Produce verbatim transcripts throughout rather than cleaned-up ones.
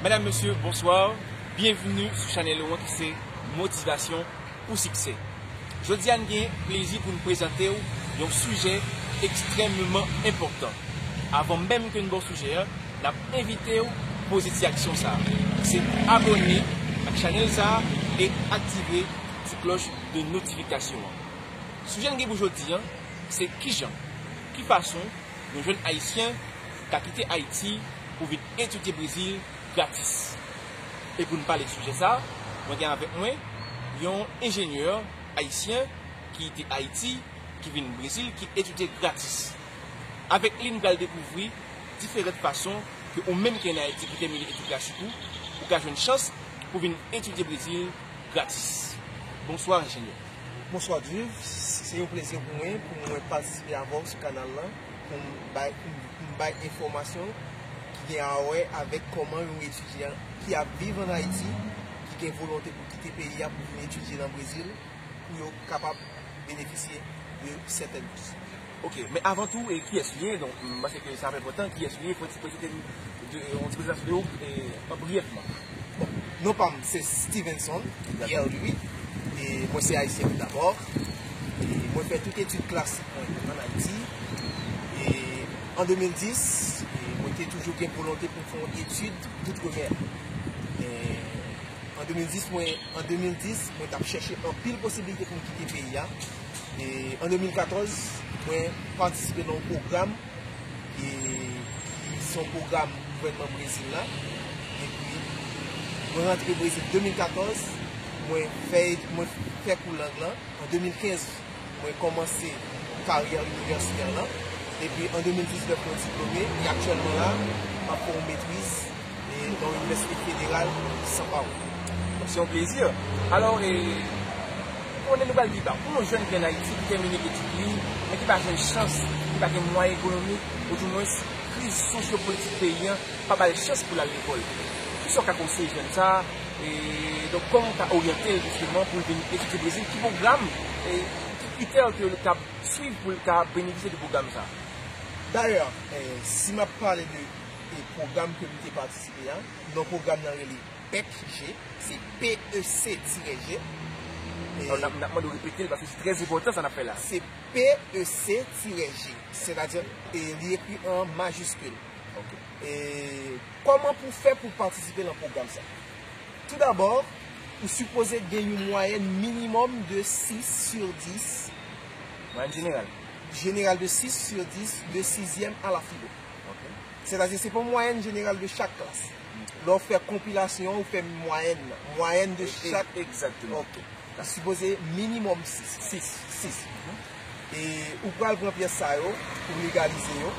Medam, mesye, bonswa. Byenvini sou chanèl ou an ki se Motivasyon pou Siksè. Jodi a, n gen plezi pou n prezante w yon sijè ekstrèmman enpòtan. Avan menm ke n ba w sijè a, n ap envite w poze ti aksyon sa a. Se abòne ak chanèl sa a e aktive ti klòch de notifikasyon an. Sijè n gen pou jodi a, se kijan, ki fason yon jèn ayisyen ka kite Ayiti pou vin etidye Brezil gratis. E pou n pale de sijè sa a, mwen gen avèk mwen yon enjenyè ayisyen ki te Ayiti, ki vin Brezil, ki etidye gratis. Avèk li, n pral dekouvri diferan fason ke ou menm ki ann Ayiti, ki tèmine etid klasik ou, ou ka jwenn chans pou vin etidye Brezil gratis. Bonswa, enjenyè. Bonswa, Driv. Se yon plezi pou mwen, pou mwen patisipe avè w sou kanal la, pou m bay, pou m, pou m bay enfòmasyon ki gen a wè avèk kòman yon etidyan ki ap viv ann Ayiti, ki gen volonte pou kite peyi a, pou vin etidye nan Brezil, pou yo kapab benefisye de sètèn bous. Ok, men avan tou, e kiyès ou ye? Donk, m panse ke sa ap enpòtan, kiyès ou ye? Fò w ti prezante n de, yon ti prezantasyon de ou, e, an briyèfman. Bon, non pa m se Stevenson Pierre Louis, e mwen se ayisyen tou dabò. E mwen fè tout etid klasik mwen ann Ayiti. E an de mil dis, e mwen te toujou gen volonte pou m fè yon etid doutremè. E an de mil dis, mwen, an de mil dis, mwen t ap chèche anpil posiblite pou m kite peyi a. E an de mil katòz, mwen patisipe nan yon pwogram, e, ki se yon pwogram gouvènman Brezil la. Epi, mwen rantre Brezil de mil katòz, mwen fè, mwen fè kou lang lan. An de mil kenz, mwen kòmanse karyè inivèsitè lan. Epi an de mil diznèf, mwen diplome. E aktyèlman la, m ap fè yon metriz e nan Inivèsite Federal San Paolo. Donk, se yon plezi. Alò, e, konnen nou pral pi ba. Pou yon jèn ki ann Ayiti, ki tèmine etid li, men ki pa jwenn chans, ki pa gen mwayen ekonomik, oudimwens kriz sosyopolitik peyi a pa ba l chans pou l al lekòl. Kisa w ka konseye jèn sa a? E, donk, kòman w ka oryante l, jisteman, pou l vin etidye Brezil? Ki pwogram, e, ki kritè ke l ka swiv pou l ka benefisye de pwogram sa a? Dayè, e, si m ap pale de, e, pwogram ke m te patisipe a, non pwogram nan rele pec G, se P E C tirè G. E, n ap, n ap mande w repete l paske se trè enpòtan sa n ap fè la. Se P E C tirè G, sètadi, e, li ekri an majiskil. Ok. E kòman pou fè pou patisipe nan pwogram sa? Toudabò, ou sipoze gen yon mwayèn minimòm de sis sur dis. Mwayèn jeneral. Jeneral de sis sur dis de sizyèm a la filo. Ok. Sètadi, se pa yon mwayèn jeneral de chak klas. Ok. Lè w fè konpilasyon an, ou fè mwayèn nan. Mwayèn de chak. Egzakteman. Ok. Ou sipoze minimòm sis. Sis. Sis. E ou pral pran pyès sa yo, ou legalize yo.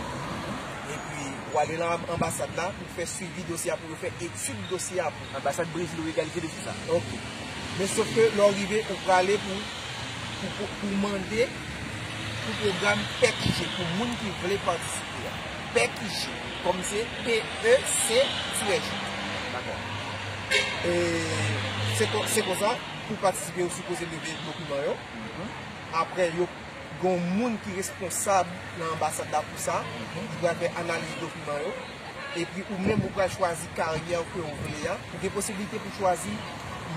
Epi, ou ale nan anbasad la pou fè swivi dosye a, pou yo fè etid dosye a pou ou. Anbasad Brezil ou legalize dosye sa. Ok. Men sof ke lè w rive, ou prale pou, pou, pou, pou mande pou pwogram pec G, pou moun ki vle patisipe a. Pec G, kòm se P E C tirè G. Dakò. E se kon-, se konsa, pou patisipe, ou sipoze leve dokiman yo. Mhm. Apre, yo gen yon moun ki responsab nan anbasad la pou sa. Mhm. Li pral fè analiz dokiman yo. Epi ou menm ou pral chwazi karyè ke ou vle a. Ou gen posiblite pou chwazi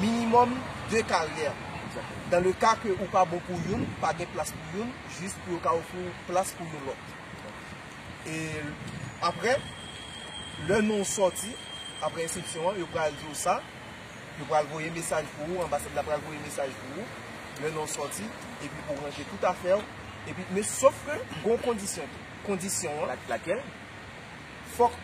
minimòm de karyè. Egzakteman. Dan le ka ke ou pa bon pou youn, pa gen plas pou youn, jis pou yo ka ofri w plas pou yon lòt. E apre, lè non w sòti, apre enskripsyon an, yo pral di w sa, yo pral voye mesaj pou ou, anbasad la pral voye mesaj pou ou, lè non w sòti, epi pou w ranje tout afè w, epi, men sof ke gen yon kondisyon tou. Kondisyon an, la-, lakèl? Fòk,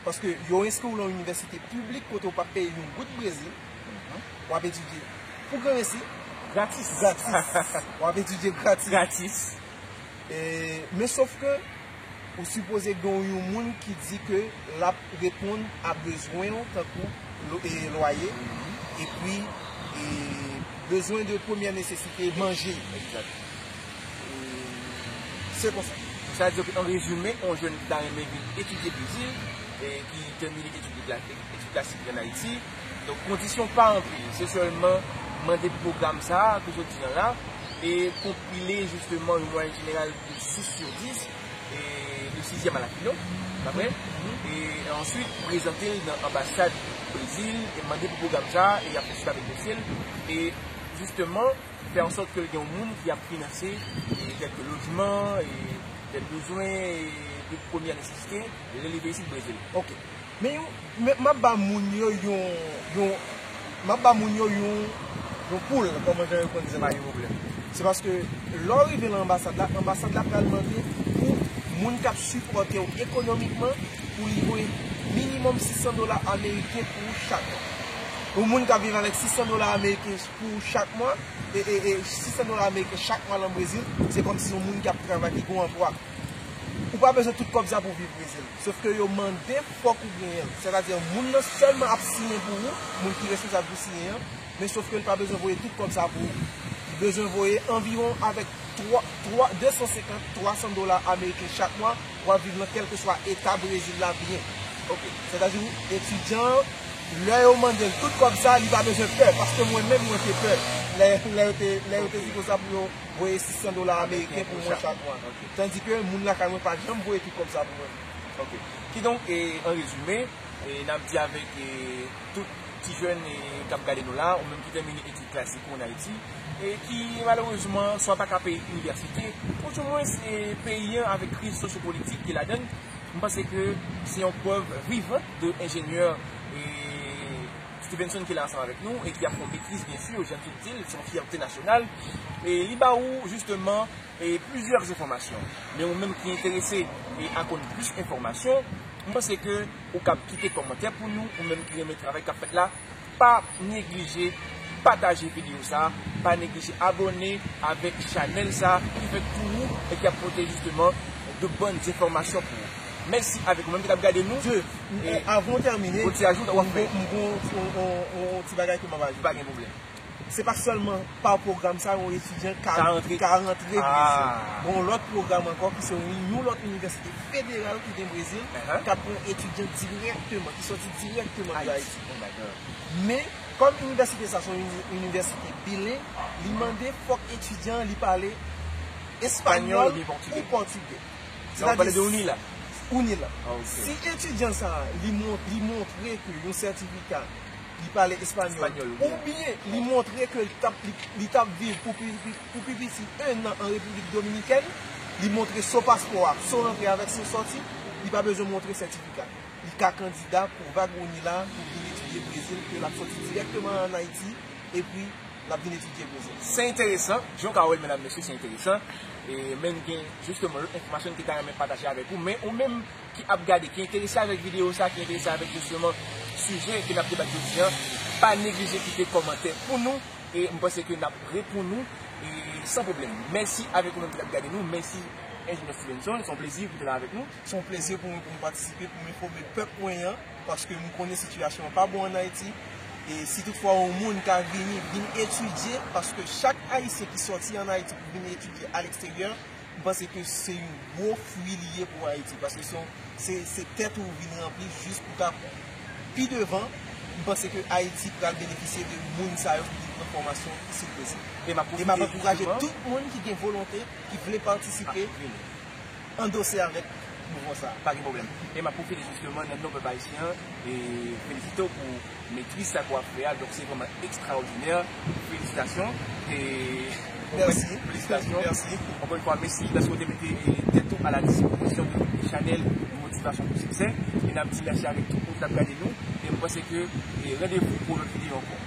paske yo enskri w nan yon inivèsite piblik kote w p ap peye yon goud Brezil, mhm, w ap etidye pou granmesi. Gratis. Gratis. W ap etidye gratis. Gratis. E, men sof ke ou sipoze gen yon moun ki di ke l ap reponn a bezwen w, tankou lo-, e, lwaye, mhm, epi, e, bezwen de premyè nesesite, manje. Egzat. E, se konsa. Sa vle di ke, an rezime, yon jèn ki ta renmen vin etidye Brezil, e ki tèmine etid kla-, etid klasik ann Ayiti, donk, kondisyon pa anpil, se sèlman mande pwogram sa a ke w sot di an la, e konpile jisteman yon mwayèn jeneral de sis sur dis, e de sizyèm a la filo, Daprè? E answit, prezante l nan anbasad Brezil e mande pou pwogram sa a, e y ap fè swiv avèk dosye l. E jisteman, fè an sòt ke l gen yon moun ki ap finanse, e, kèlke lojman, e, kèlke bezwen, e, de premyè nesesite, lè l rive isit Brezil. Ok. Men yon, men m ap ba moun yo yon, yon, m ap ba moun yo yon, yon poul, kòman jan yo konn di sa. Pa gen pwoblèm. Se paske lè w rive nan anbasad la, anbasad la pral mande pou moun k ap sipòte w ekonomikman, pou li voye minimòm sis san dola ameriken pou ou chak mwa. Yon moun k ap viv avèk sis san dola ameriken pou ou chak mwa, e, e, e sis san dola ameriken chak mwa nan Brezil, se kòmsi se yon moun k ap travay, ki gen yon anplwa. Ou pa bezwen tout kòb sa pou w viv Brezil. Sòf ke yo mande fòk ou genyen l. Sètadi, moun nan sèlman ap siyen pou ou, moun ki responsab pou siyen an, men sòf ke l pa bezwen voye tout kòb sa pou ou. Li bezwen voye anviwon avèk twa, twa, de san senkant, twa san dola ameriken chak mwa, w ap viv nan kèlkeswa eta Brezil la byen. Ok. Sètadi, etidyan an, lè yo mande l tout kòb sa, li pa bezwen pè, paske mwen menm, mwen te pè. Lè, lè yo te, lè yo te di konsa pou yo voye sis san dola ameriken pou mwen chak mwa. Ok. Tandike moun lakay mwen pa janm voye tout kòb sa pou mwen. Ok. Kidonk, e, an rezime, e, n ap di avèk, e, tout ti jèn, e, k ap gade nou la, ou menm ki tèmine etid klasik ou ann Ayiti, e ki malerezman swa pa ka peye inivèsite, oudimwens, e, peyi an avèk kriz sosyopolitik ki ladan l, m panse ke se yon prèv vivant de enjenyè, e, Stevenson ki la ansanm avèk nou e ki ap fè yon metriz, byen si, jan tout di l, se yon fyète nasyonal. E li ba ou, jisteman, e, plizyè enfòmasyon. Men ou menm ki enterese e a konn plis enfòmasyon, m panse ke ou kab kite kòmantè pou nou, ou menm ki renmen travay k ap fèt la, pa neglije pataje videyo sa, pa neglije abòne avèk chanèl sa ki fèt pou ou e k ap pote jisteman de bòn enfòmasyon pou ou. Mèsi avèk ou menm ki t ap gade nou. Dye, e, avan w tèmine, yon ti ajout w ap fè. M gon, m gon, yon, yon, yon, yon ti bagay ke m ap ajoute. Pa gen pwoblèm. Se pa sèlman pa pwogram sa yon etidyan ka, ka rantre, ka rantre Brezil. Gon lòt pwogram ankò ki se yon, yon lòt inivèsite federal ki gen Brezil, k ap pran etidyan dirèkteman, ki sòti dirèkteman de Ayiti. Oh my God. Men, kòm inivèsite sa se yon ini-, inivèsite bileng, li mande fòk etidyan an li pale espanyòl ou pòtigè. Espanyòl oubyen pòtigè. La, w pale de UNILA. UNILA. Ah, ok. Si etidyan sa a, li mon-, li montre ke yon sètifika, li pale espanyòl, espanyòl, oubyen li montre ke li t ap, li, li t ap viv pou pi, pi, pou pi piti en an an Repiblik Dominikèn, li montre so paspò a, so rantre avèk so sòti, li pa bezwen montre sètifika. Li ka kandida pou vag UNILA pou vin etidye Brezil, ke l ap sòti dirèkteman ann Ayiti, epi l ap vin etidye Brezil. Se enteresan, jan w ka wè l, medam, mesye, se enteresan. E, men gen jisteman lòt enfòmasyon n te ta renmen pataje avèk ou, men ou menm ki ap gade, ki enterese avèk videyo sa, ki enterese avèk jisteman sijè ke n ap debat jodi a, pa neglije kite kòmantè pou nou, e m panse ke n ap reponn ou, e san pwoblèm. Mèsi avèk ou menm ki t ap gade nou, mèsi Enjenyè Stevenson, se yon plezi pou w te la avèk nou. Se yon plezi pou mwen, pou m patisipe, pou m enfòme pèp mwen an, paske m konnen sitiyasyon an pa bon ann Ayiti. E si toutfwa yon moun ka vini, vin etidye, paske chak Ayisyen ki sòti ann Ayiti pou vin etidye aleksteryè, m panse ke se yon gwo fwi li ye pou Ayiti, paske se yon, se, se tèt ou vin ranpli jis pou ta pi devan. M panse ke Ayiti pral benefisye de moun sa yo ki pran fòmasyon isit Brezil. E m ap ankouraje tout moun ki gen volonte, ki vle patisipe, andose avèk mouvman sa a. Pa gen pwoblèm. E m ap pwofite jisteman nan non pèp ayisyen an, e felisite w pou metriz sa ke w ap fè a. Donk, se vrèman ekstraòdinè. Felisitasyon. E, mèsi. Felisitasyon. Mèsi. Ankò yon fwa, mèsi paske w te mete, e, tèt ou a la dispozisyon de chanèl Motivasyon pou Siksè. E n ap di mèsi avèk tout moun k ap gade nou. E m panse ke, e, randevou pou lòt videyo ankò.